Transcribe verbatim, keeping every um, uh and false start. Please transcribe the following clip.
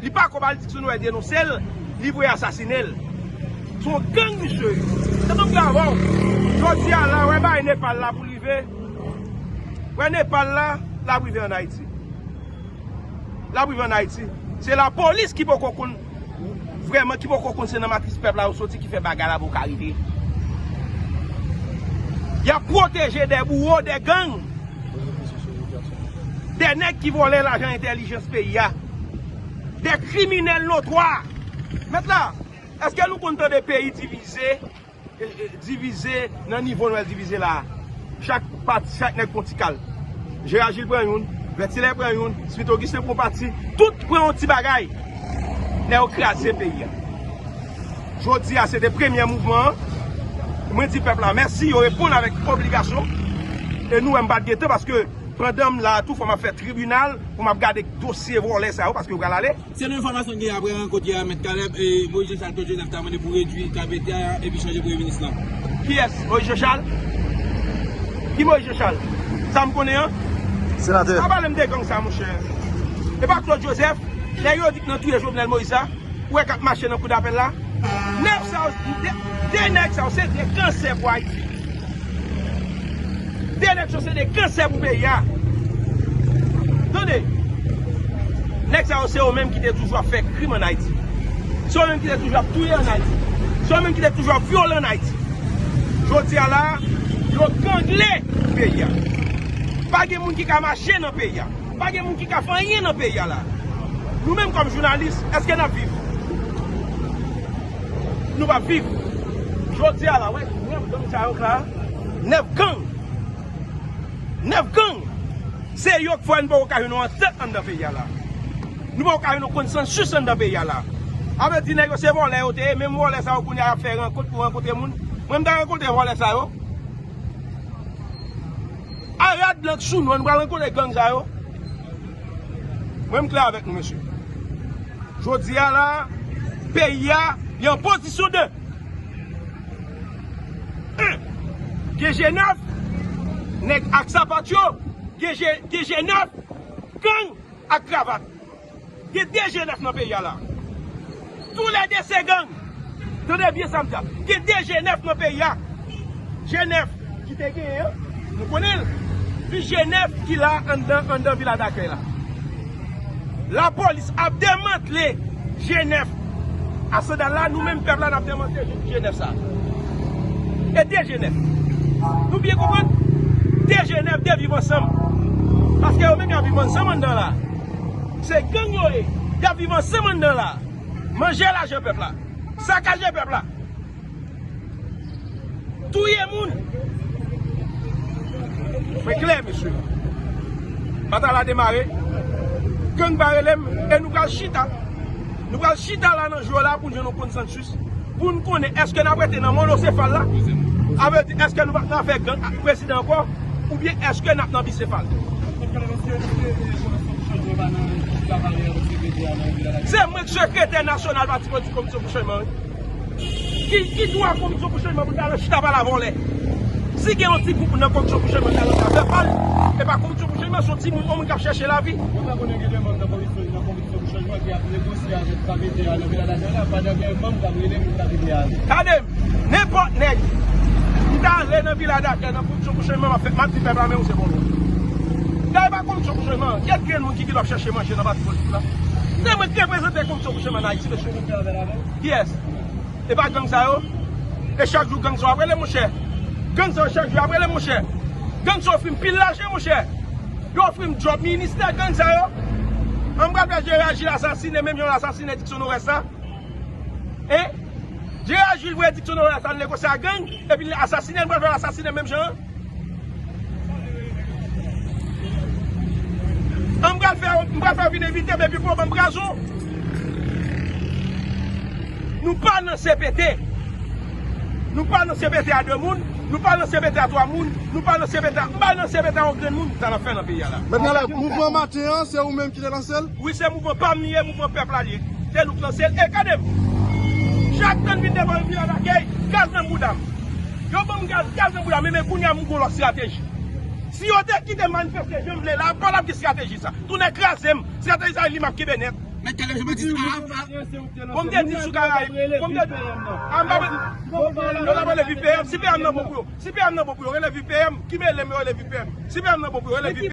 Li pa konn al Dickson Noël denonse l, li voye asasinen l. Se yon gang misye ye. Tande m di avè w, jodi a la, wè bagay Nepal la pou l rive. Wè Nepal la, l ap rive ann Ayiti. L ap rive ann Ayiti. Se lapolis ki poko konn, vrèman, ki poko konn se nan matris pèp la yo soti ki fè bagay la poko rive. Y ap pwoteje de bouwo, de gang, de nèg ki vòlè lajan entèlijans peyi a, de kriminèl notwa. Mèt la, èske nou konn tande peyi divize, e, e, divize nan nivo nou wè l divize la a? Chak pati, chak nèg pran ti kal. Jera Jil pran youn, Vètilè pran youn, Smith Augustin pran pati, tout pran yon ti bagay. Nèg yo kraze peyi a. Jodi a, se te premye mouvman an. Mwen di pèp la mèsi, yo reponn avèk obligasyon. E nou wè m pa t gen tan paske pandan m la a tou, fò m ap fè tribinal pou m ap gade dosye vòlè sa yo paske yo pral ale. Selon enfòmasyon n gen apre rankont yè a, Mèt Caleb, e, Moïse Jean Charles Claude Joseph ta mande pou redui K B T a epi chanje premye minis lan. Kiyès? Moïse Jean Charles? Ki Moïse Jean Charles? Sa m konnen an? Senatè. Pa pale m de gang sa, monchè. E pa Claude Joseph, nèg yo di k nan touye Jovenel Moïse la, ou wè k ap mache nan koudapèl la? Nèg sa yo, de, de nèg sa yo, se de kansè pou Ayiti. De nèg sa yo se de kansè pou peyi a. Tande, nèg sa yo se yo menm ki te toujou ap fè krim ann Ayiti. Se yo menm ki te toujou ap touye ann Ayiti. Se yo menm ki te toujou ap vyole ann Ayiti. Jodi a la, yo gangle peyi a. Pa gen moun ki ka mache nan peyi a. Pa gen moun ki ka fè anyen nan peyi a la. Nou menm kòm jounalis, èske n ap viv? Nou p ap viv. Jodi a la, wè, nèf gang sa yo k la, nèf gang. Nèf gang. Se yo k fè n poko ka jwenn yon antant anndan peyi a la. Nou poko ka jwenn yon konsansis anndan peyi a la. A vle di nèg yo se vòlè yo te ye, menm vòlè sa yo kounye a y ap fè rankont pou rankontre moun. Mwen m ta rankontre vòlè sa yo. Arad blan k sou nou, nou pral rankontre gang sa yo. Mwen m klè avèk nou, mesye. Jodi a la, peyi a, li an pozisyon de. En, gen G nèf, nèg ak sapat yo, gen G, gen G nèf, gang ak kravat. Gen de G nèf nan peyi a la. Toulède se gang. Tande byen sa m di a. Gen de G nèf nan peyi a. G nèf ki te genyen an, nou konnen l. Pi G nèf ki la anndan, anndan Vila Dakèy la. Lapolis ap demantle G nèf. A sandal la, nou menm pèp la, n ap demantle G nèf sa. E de G nèf. Nou byen konprann? De G nèf, de Viv Ansanm. Paske yo menm y ap viv ansanm anndan la. Se gang yo ye. Y ap viv ansanm anndan la. Manje lajan pèp la. Sakaje pèp la. Touye moun. Mwen klè, mesye. Batay la demare. Gang pa rele m. E nou pral chita. Nou pral chita la nan jou la pou n jwenn yon konsansis. Pou n konnen èske n ap rete nan monosefal la? A vle di, èske nou p ap nan afè gang ak prezidan ankò? Oubyen èske n ap nan bisefal? Se mwen k sekretè nasyonal pati politik Komisyon pou Chanjman, wi. Ki, ki dwa Komisyon pou Chanjman pou ta al chita pale a vòlè? Si gen yon ti gwoup nan Komisyon pou Chanjman k al nan afè pa l, e pa Komisyon pou Chanjman, se yon timoun, yon moun k ap chèche lavi. Ou pa konnen gen de manm nan Komisyon, nan Komisyon pou Chanjman ki ap negosye avèk K B T a nan Vila Dakèy la, pandan gen manm k ap rele moun K B T a ale. Gade m, nenpòt nèg, m ta ale nan Vila Dakèy, nan Komisyon pou Chanjman, m ap fè, m ap di pèp la, men ou se vòlò. Gade pa Komisyon pou Chanjman, kèk grenn moun ki gen dwa ap chèche manje nan pati politik la. Se mwen ki reprezante Komisyon pou Chanjman ann Ayiti, mesye. Kiyès? E pa gang sa yo? E chak jou gang sa yo ap rele, monchè. Gang sa yo chak jou ap rele, monchè. Gang sa yo ofri m pil lajan, monchè. Yo ofri m djòb ministè, gang sa yo. An m pral fè Jera Jil asasinen menm jan yo asasinen Dickson Orès la. Hein? Jera Jil voye Dickson Orès al negosye ak gang, epi l asasinen, m pral fè l asasinen menm jan an. An m pral fè, m pral fè w vin envite m epi pou w ban m krazo. Nou pa nan C P T. Nou pa nan C P T a de moun. Nou pa nan C P T a twa moun. Nou pa nan C P T a, m pa nan C P T a yon grenn moun. Sa n ap fè nan peyi a la. Mèt Caleb, mouvman maten an, se ou menm ki te lanse l? Wi, se mouvman pa m li ye, mouvman pèp la li ye. Se nou k lanse l. E gade m. Chak tan n vin devan Vila Dakèy, gaz nan bouda m. Yo ban m gaz, gaz nan bouda m, men kounye a m gon lòt estrateji. Si yo te kite m manifeste jan m vle la, pa t ap gen estrateji sa. Tounen kraze m, estrateji sa li m ap kenbe nèt. Mèt Kaleb Jean Baptiste, a, a, bon, m te di sou Karayib, bon, m te di, a, m pa, yo la rele V P M, si P M nan bon pou yo, si P M nan bon pou yo, rele V P M, ki mele m yo rele V P M, si P M nan bon pou yo, rele V P M.